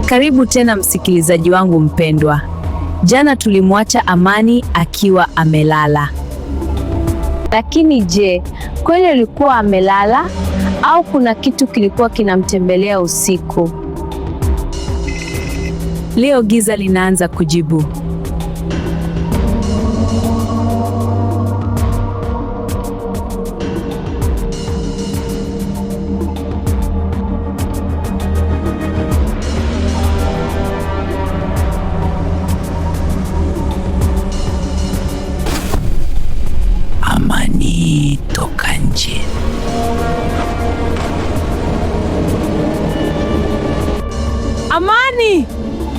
Karibu tena msikilizaji wangu mpendwa. Jana tulimwacha Amani akiwa amelala. Lakini je, kweli alikuwa amelala au kuna kitu kilikuwa kinamtembelea usiku? Leo giza linaanza kujibu. Amani, toka nje. Amani!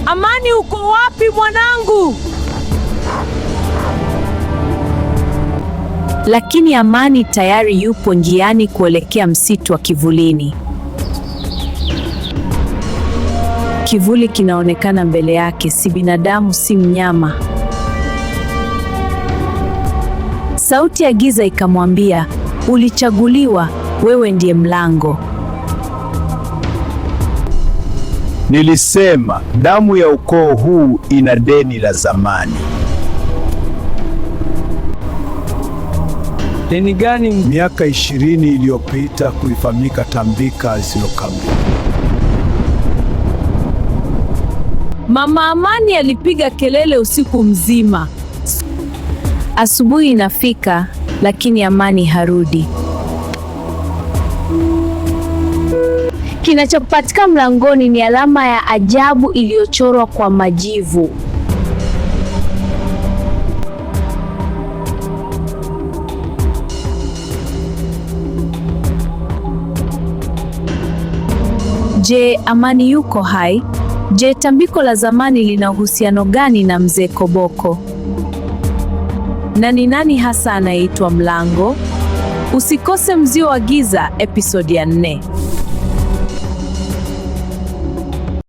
Amani, uko wapi mwanangu? Lakini Amani tayari yupo njiani kuelekea msitu wa kivulini. Kivuli kinaonekana mbele yake, si binadamu, si mnyama. Sauti ya giza ikamwambia, ulichaguliwa, wewe ndiye mlango. Nilisema damu ya ukoo huu ina deni la zamani. Deni gani? Miaka 20 iliyopita kulifanyika tambika zisilokamilika. Mama Amani alipiga kelele usiku mzima. Asubuhi inafika, lakini Amani harudi. Kinachopatikana mlangoni ni alama ya ajabu iliyochorwa kwa majivu. Je, Amani yuko hai? Je, tambiko la zamani lina uhusiano gani na mzee Koboko? Na ni nani hasa anayeitwa Mlango? Usikose Mzio wa Giza episodi ya 4.